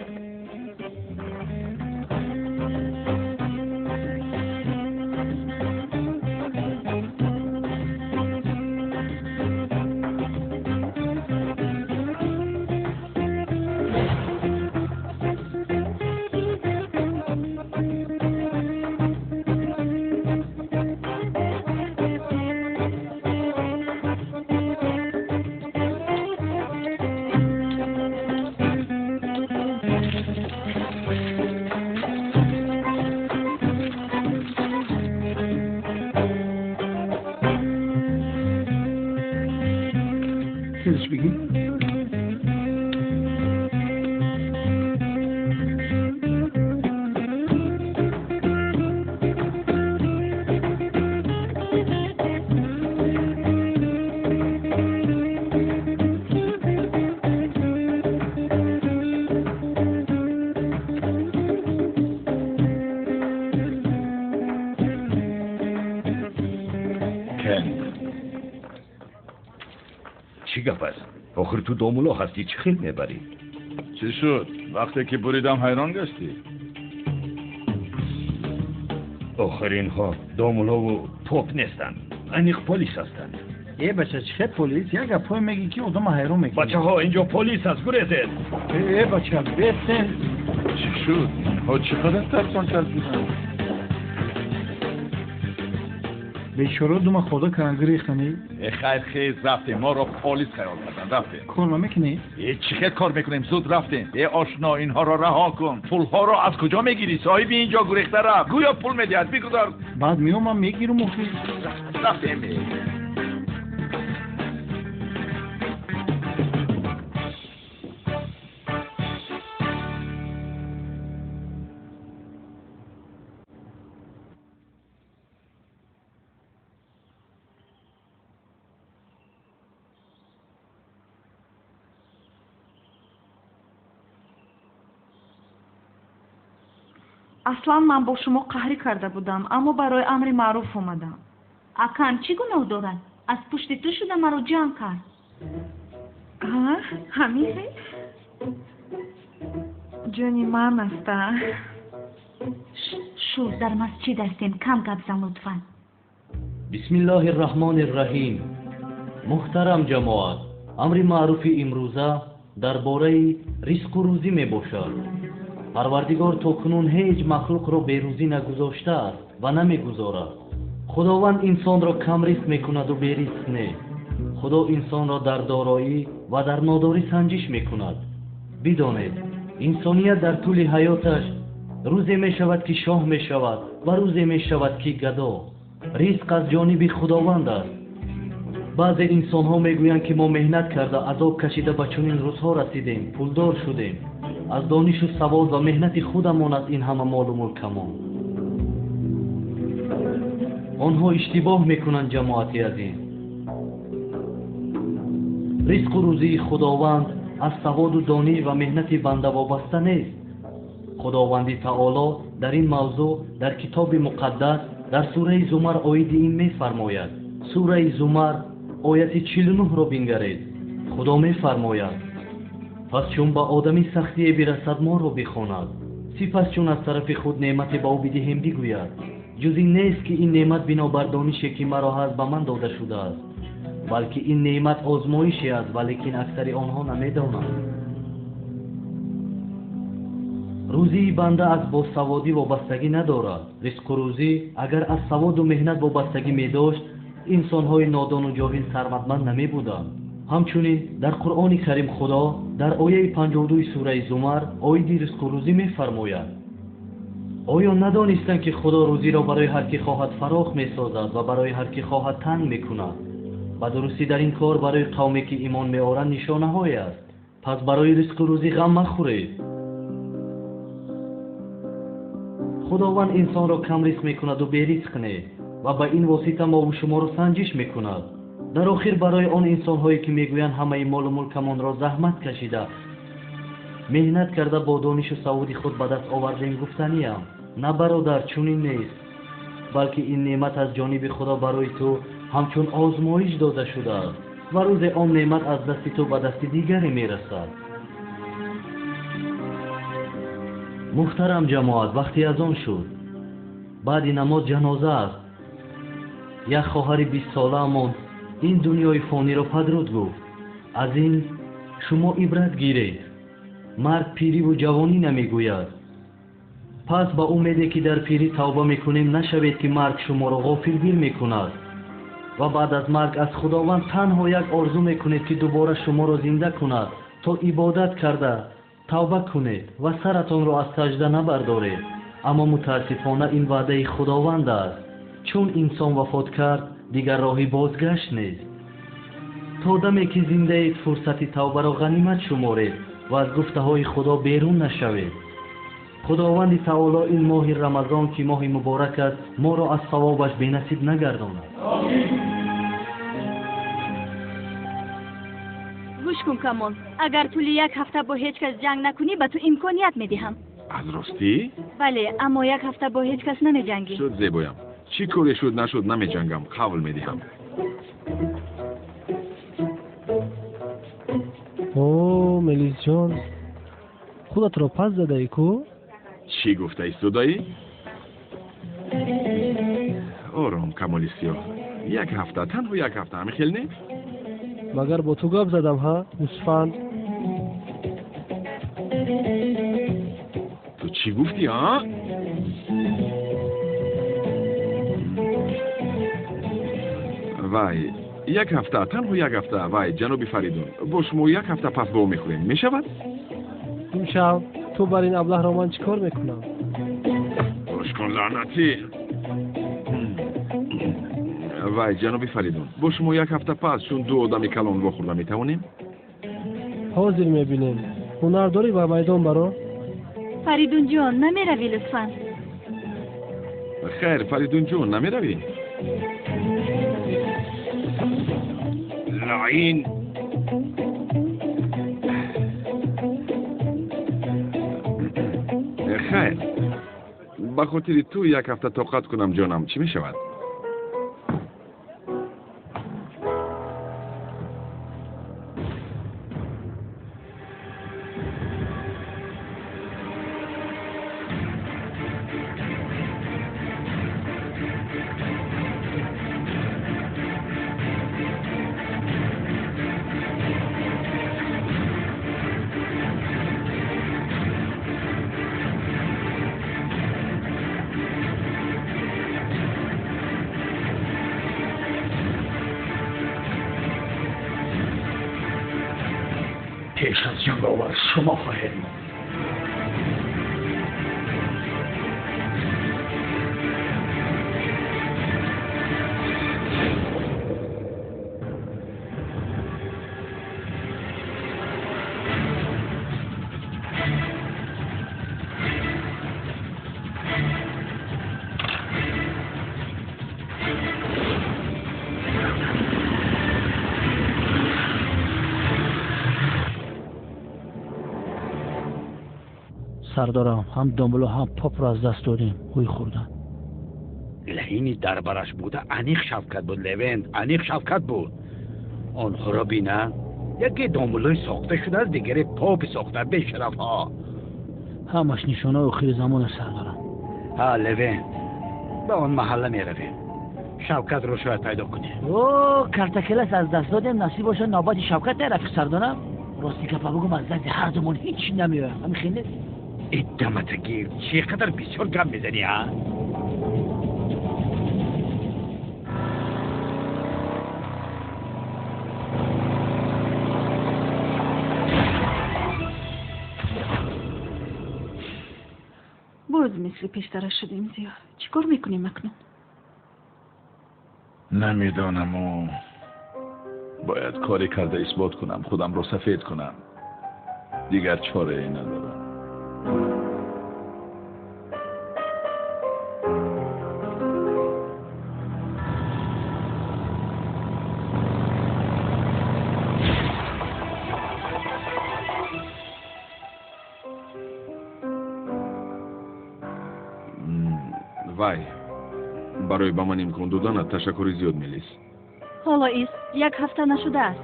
Чӣ гап аст? Охир ту домулло ҳастӣ, чӣ хел мебарӣ? Чӣ шуд? Вақте ки буридам ҳайрон гаштӣ? Охир инҳо домуллову поп нестанд, аниқ полис ҳастанд. Э бача, чӣ хел полис? Як гапҳое мегӣ ки одама ҳайрон мекунӣ. Бачаҳо, инҷо полис аст, гурезед! Э бача, бесен. Чӣ шуд? Инҳо чӣ қадар тарсон тарсиданд? Бечора дума хода кардан гирехтанӣ. Э хайр, хез, рафтем. Моро полис хаёл карданд, рафтем. Кор намекунӣ? Э чӣ хел кор мекунем? Зуд рафтем. Э ошно, инҳоро раҳо кун. Пулҳоро аз куҷо мегирӣ? Соҳиби инҷо гурехта рафт. Гӯё пул медиҳад, бигузор. Баъд меомам мегирам охи. Рафтем. Аслан ман бо шумо қаҳрӣ карда будам, аммо барои амри маъруф омадам. Акам чӣ гуноҳ дорад? Аз пушти ту шуда маро ҷанг кард. Ҳамин? Ҷони ман аста. Шу, дар масҷид ҳастем, кам гап зан лутфан. Бисмиллоҳи рраҳмони рраҳим. Муҳтарам ҷамоат, амри маъруфи имрӯза дар бораи ризқу рӯзӣ мебошад. Парвардигор то кунун ҳеҷ махлуқро берӯзӣ нагузоштааст ва намегузорад. Худованд инсонро камризқ мекунаду беризқ не. Худо инсонро дар дороӣ ва дар нодорӣ санҷиш мекунад. Бидонед, инсоният дар тӯли ҳаёташ рӯзе мешавад ки шоҳ мешавад ва рӯзе мешавад ки гадо. Ризқ аз ҷониби Худованд аст. Баъзе инсонҳо мегӯянд ки мо меҳнат карда, азоб кашида ба чунин рӯзҳо расидем, пулдор шудем. Аз донишу савод ва меҳнати худамон аст ин ҳама молу мулкамон. Онҳо иштибоҳ мекунанд, ҷамоати азиз. Ризқу рӯзии Худованд аз саводу дониш ва меҳнати банда вобаста нест. Худованди Таоло дар ин мавзӯъ дар китоби муқаддас дар сураи Зумар оиди ин мефармояд. Сураи Зумар ояти 49-ро бингаред. Худо мефармояд: пас чун ба одами сахтие бирасад, моро бихонад. Сипас чун аз тарафи худ неъмате ба ӯ бидиҳем, бигӯяд: ҷуз ин нест ки ин неъмат бинобар донише ки маро ҳаст ба ман дода шудааст, балки ин неъмат озмоише аст, валекин аксари онҳо намедонанд. Рӯзии банда аз босаводӣ вобастагӣ надорад. Ризқу рӯзӣ агар аз саводу меҳнат вобастагӣ медошт, инсонҳои нодону ҷоҳил сарватманд намебуданд. Ҳамчунин дар Қуръони Карим Худо дар ояи 52 сураи Зумар оиди ризқу рӯзӣ мефармояд: оё надонистанд ки Худо рӯзиро барои ҳар ки хоҳад фарох месозад ва барои ҳар ки хоҳад танг мекунад? Ба дурустӣ дар ин кор барои қавме ки имон меоранд нишонаҳое аст. Пас барои ризқу рӯзӣ ғам махӯред. Худованд инсонро камризқ мекунаду беризқ не ва ба ин восита мову шуморо санҷиш мекунад. Дар охир барои он инсонҳое ки мегӯянд ҳамаи молу мулкамонро заҳмат кашида, меҳнат карда бо донишу саводи худ ба даст овардем, гуфтаниям: на бародар, чунин нест, балки ин неъмат аз ҷониби Худо барои ту ҳамчун озмоиш дода шудааст ва рӯзе он неъмат аз дасти ту ба дасти дигаре мерасад. Муҳтарам ҷамоат, вақти азон шуд. Баъди намоз ҷаноза аст. Як хоҳари 20-солаамон ин дунёи фониро падруд гуфт. Аз ин шумо ибрат гиред. Марг пириву ҷавонӣ намегӯяд. Пас ба умеде ки дар пирӣ тавба мекунем, нашавед ки марг шуморо ғофилгир мекунад ва баъд аз марг аз Худованд танҳо як орзу мекунед ки дубора шуморо зинда кунад то ибодат карда тавба кунед ва саратонро аз саҷда набардоред. Аммо мутаассифона ин ваъдаи Худованд аст. Чун инсон вафот кард, дигар роҳи бозгашт нест. То даме ки зиндаед, фурсати тавбаро ғанимат шуморед ва аз гуфтаҳои Худо берун нашавед. Худованди Таоло ин моҳи Рамазон ки моҳи муборак аст, моро аз савобаш бенасиб нагардонад. Гӯш кун Камол, агар тӯли як ҳафта бо ҳеҷ кас ҷанг накунӣ, ба ту имконият медиҳам. Аз ростӣ? Бале, аммо як ҳафта бо ҳеҷ кас намеҷангӣ. Шуд зебоям. Чӣ коре шуд нашуд намеҷангам, қавл медиҳам. О, Мелисҷон, худатро пас задаӣ ку? Чӣ гуфта истодаӣ? Ором, Камоли Сиёҳ, як ҳафта, танҳо як ҳафта, ҳамин хел не? Магар бо ту гап задам, ҳа, гӯсфанд? Ту чӣ гуфтӣ, а? Вай, як ҳафта, танҳо як ҳафта. Вай, ҷаноби Фаридун, бо шумо як ҳафта пас во мехӯрем, мешавад? Имшаб ту бар ин аблаҳро ман чӣ кор мекунам? Гӯш кун, лаънатӣ. Вай, ҷаноби Фаридун, бо шумо як ҳафта пас чун ду одами калон вохӯрда метавонем? Ҳозир мебинем. Ҳунар дорӣ, ба майдон баро. Фаридунҷон, намеравӣ лутфан? Хайр, Фаридунҷон, намеравӣ? Лаин! Хайр, ба хотири ту як ҳафта тоқат кунам, ҷонам, чӣ мешавад? Пеш аз ҷанговар шумо хоҳед монд. Сардорам, ҳам домуло ҳам попро аз даст додем, ҳуй хӯрдан. Лаҳини дар бараш буда аниқ Шавкат буд, Левент, аниқ Шавкат буд. Онҳоро бина, яке домулои сохта шудааст, дигаре попи сохта, бешарафҳо. Ҳамаш нишонаи охири замон аст, сардорам. Ҳа, Левент, ба он маҳалла меравем. Шавкатро шояд пайдо кунем. О, картакелас аз даст додем, насиб бошад навбати Шавкат нарафиқ, сардорам. Рости гапа бигӯм, аз дасти ҳардумон ҳеҷ намеояд. Ҳамин хел нест? Иддаматагир, чӣ қадар бисёр гап мезанӣ, а? Боз мисли пештара шудем, Зиё. Чӣ кор мекунем акнун? Намедонаму. Бояд коре карда исбот кунам, худамро сафед кунам. Дигар чорае надорам. Вай, барои ба ман имкон доданат ташаккури зиёд, Мелис. Ҳоло ис як ҳафта нашудааст.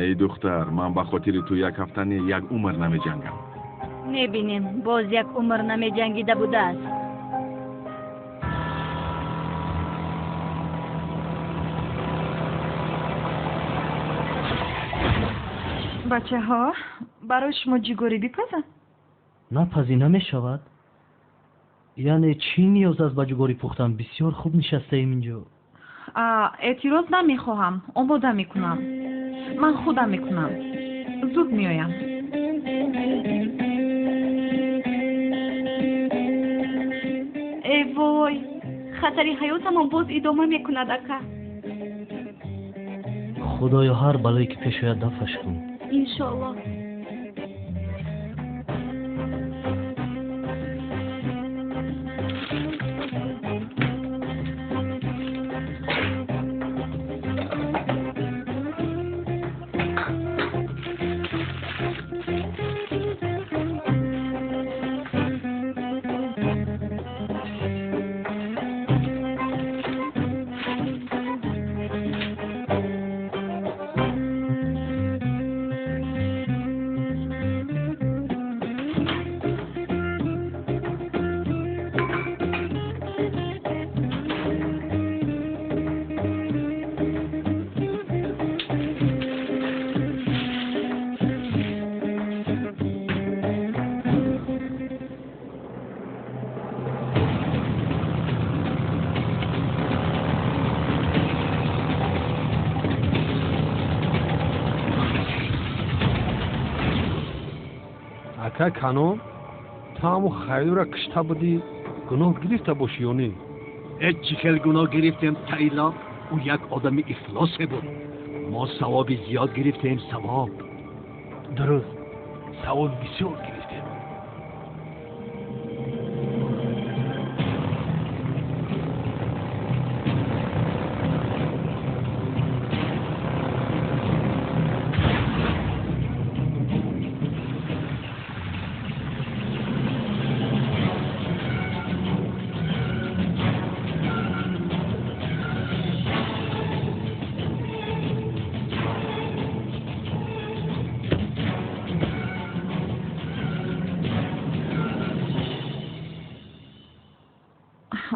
Эй духтар, ман ба хотири ту як ҳафта не, як умр намеҷангам. Мебинем, боз як умр намеҷангида будааст. Бачаҳо, барои шумо ҷигорӣ бипазам? Напазӣ намешавад. Яъне чӣ ниёз аст ба ҷугорӣ пухтан? Бисёр хуб нишастаем инҷо. Эътироз намехоҳам, омода мекунам. Ман худам мекунам. Зуд меоям. Э вой, хатари ҳаётамон боз идома мекунад, ака. Худоё, ҳар балое ки пеш ояд дафъаш кун. Иншоаллоҳ. Ака Канон, ту ҳамун Хаёлиро кишта будӣ, гуноҳ гирифта бошӣ ё не? Э, чӣ хел гуноҳ гирифтем, Таила? Ӯ як одами ифлосе буд. Мо савоби зиёд гирифтем, савоб. Дуруст, савоби бисёр гирифтем.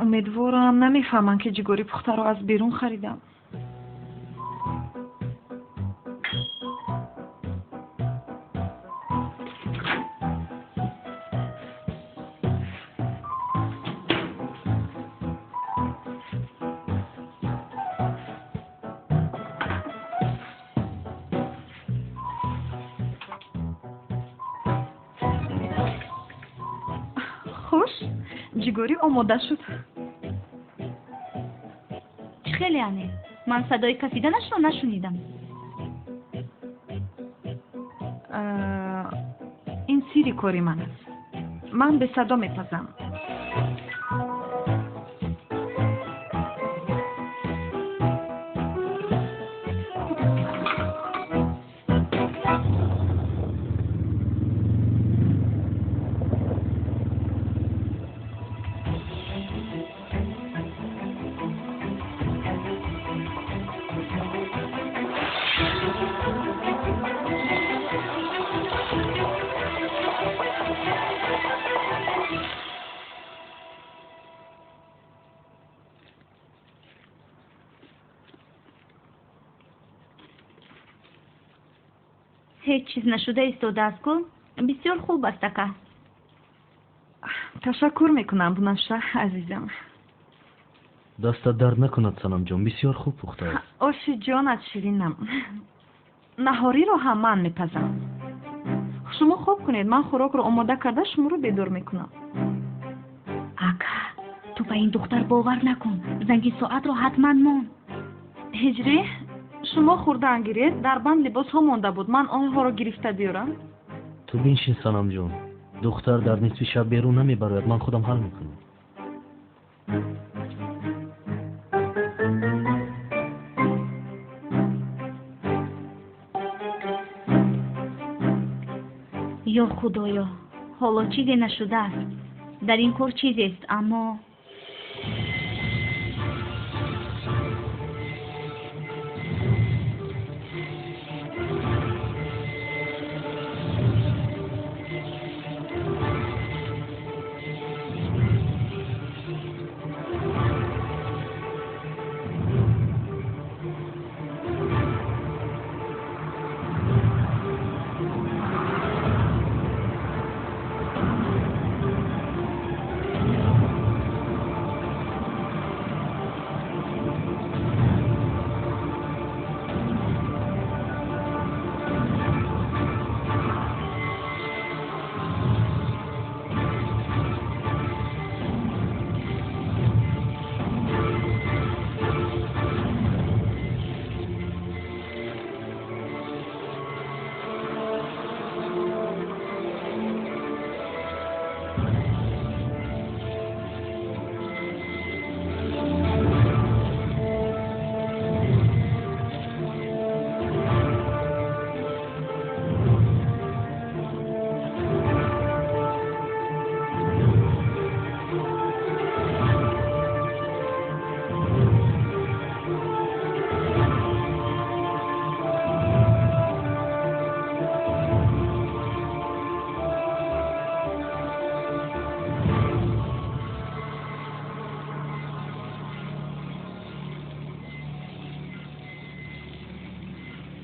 Умедворам намефаҳманд, ки ҷигори пухтаро аз берун харидам. Хуш, ҷигорӣ омода шуд. Чӣ хеле ане? Ман садои кафиданашро нашунидам. Ин сирри кори ман аст. Ман бесадо мепазам. Ҳеҷ чиз нашуда истодааст ку? Бисёр хуб аст, ака. Ташаккур мекунам, Бунафша азизам. Дастат дард накунад, Санамҷон, бисёр хуб пухтааст. Оши ҷонат ширинам. Наҳориро ҳам ман мепазам. Шумо хоб кунед, ман хӯрокро омода карда шуморо бедор мекунам. Ака, ту ба ин духтар бовар накун. Занги соатро ҳатман мон. Ҳиҷрӣ, шумо хӯрдан гиред, дар банд либосҳо монда буд, ман онҳоро гирифта биёрам. Ту биншин, Санамҷон. Духтар дар нисфи шаб берун намебарояд, ман худам ҳал мекунам. Ё Худоё, ҳоло чизе нашудааст. Дар ин кор чизест, аммо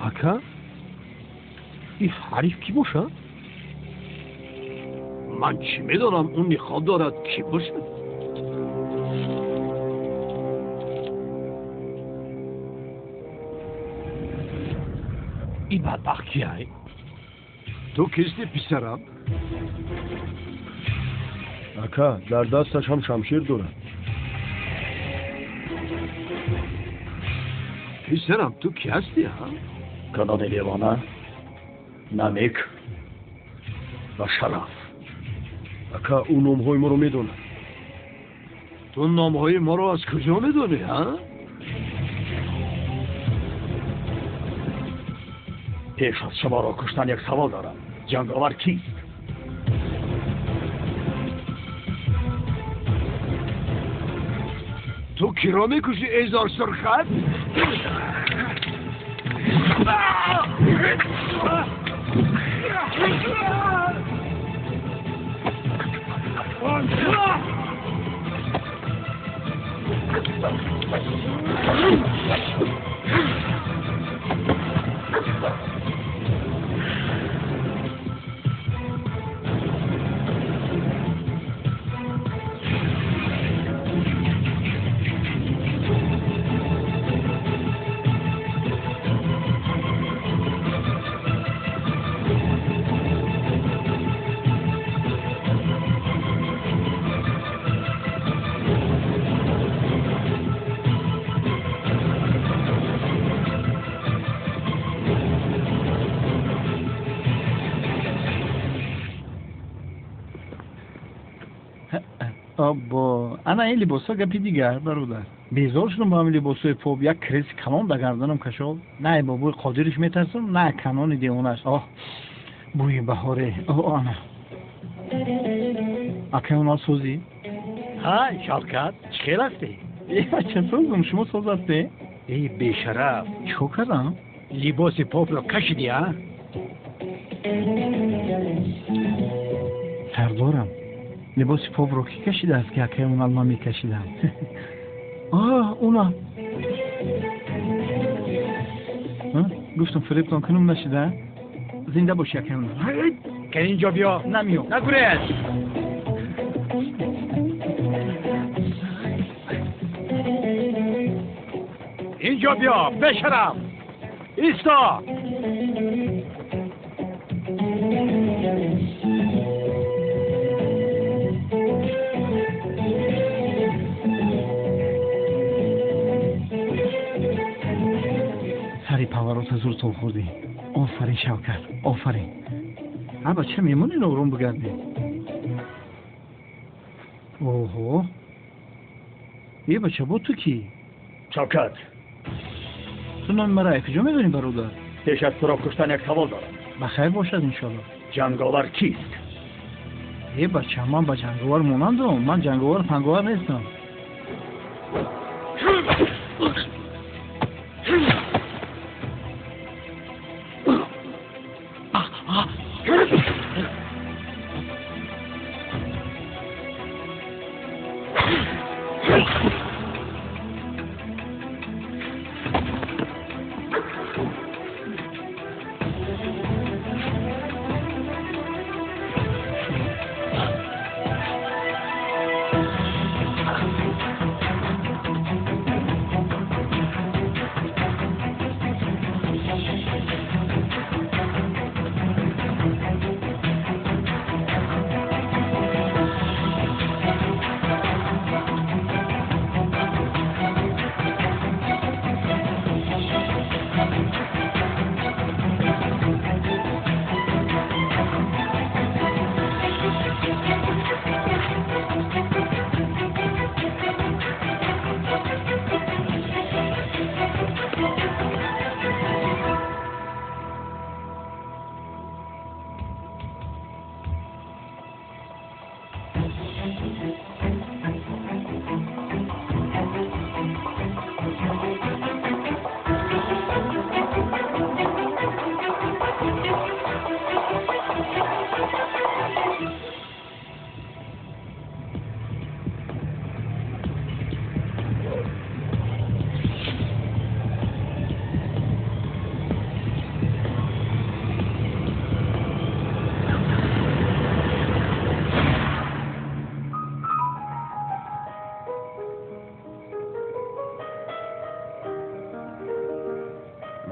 Ака, ин ҳариф кӣ бошад? Ман чӣ медонам, ӯ ниқоб дорад, кӣ бошад? Ин бадбахт кияй? Ту кисти, писарам? Ака, дар дасташ ҳам шамшер дорад. Писарам, ту кӣ ҳастӣ, ҳа? Канони девона, намек ва шараф. Ака, ӯ номҳои моро медонад. Ту номҳои моро аз куҷо медонӣ, ҳа? Пеш аз шуморо куштан як савол дорам. Ҷанговар кист? Ту киро мекушӣ, эзор сурхат? Або, ана ин либосҳо гапи дигар, бародар. Безор шудам бо ҳамин либосҳои поп, як креси калон ба гарданам кашод. На ай бобои Қодириш метарсам, на канони девонаш. Оҳ, бӯи баҳоре. О, ана. Акай онал созӣ? Ҳа, Шавкат, чӣ хел ҳастӣ? Э, бача, созам, шумо соз ҳастӣ? Эй, бешараф. Чӣ кор кардам? Либоси попро кашидӣ, а? Сардорам, либоси попро кӣ кашидааст, ки акай онал ман мекашидам? Оҳ, уна. Гуфтам фиребтон кунум, нашида? Зинда боши, акай онал. Ка инҷо биё. Намеём. Нагурез. Инҷо биё, бешараф. Исто. Сари паварота зур тоб хӯрдӣ. Офарин, Шавкат, офарин. А бача, мемонӣ ором бигардӣ? Оҳо, е бача, бо ту кӣ? Шавкат, ту номи маро аз куҷо медонӣ, бародар? Пеш аз туро куштан як савол дорам. Ба хайр бошад, иншоалло. Ҷанговар кист? Е бача, ман ба ҷанговар монандам. Ман ҷанговар панговар нестам.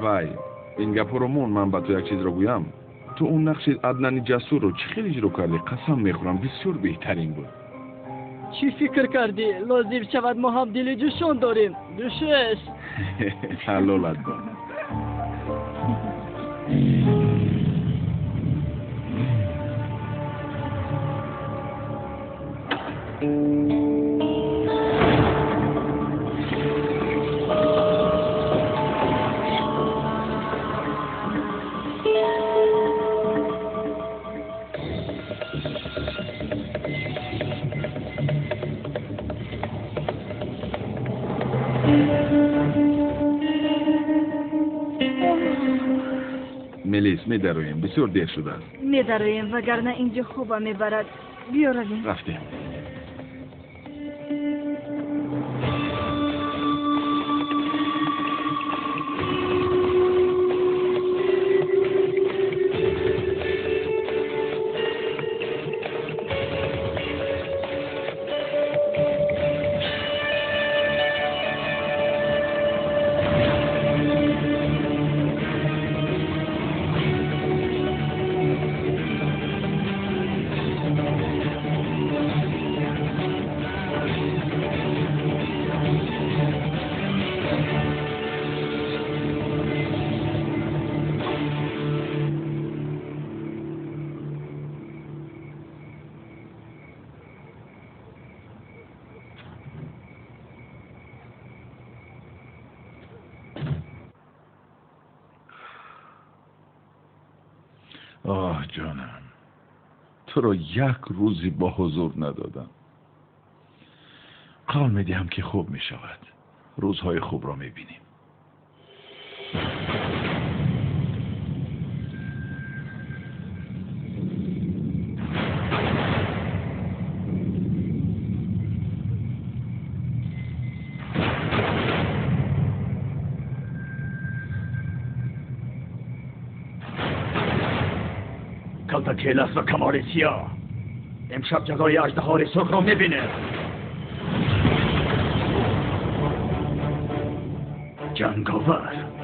Вай, ин гапҳоро мон, ман ба ту як чизро гӯям. Ту он нақши Аднани Ҷасурро чӣ хел иҷро кардӣ? Қасам мехӯрам, бисёр беҳтарин буд. Чӣ фикр кардӣ? Лозим шавад мо ҳам дили ҷӯшон дорем. Ҷӯшиш. Ҳалолат бод. Мелис, медароем, бисёр дер шудааст. Медароем, вагарна инҷо хоба мебарад. Биё равем. Рафтем. Оҳ ҷонам, туро як рӯзе бо ҳузур надодам. Қавл медиҳам, ки хуб мешавад. Рӯзҳои хубро мебинем. کلتکیلس و کمار سیاه امشب جزای اژدهای سرخ را میبینه. جنگاور.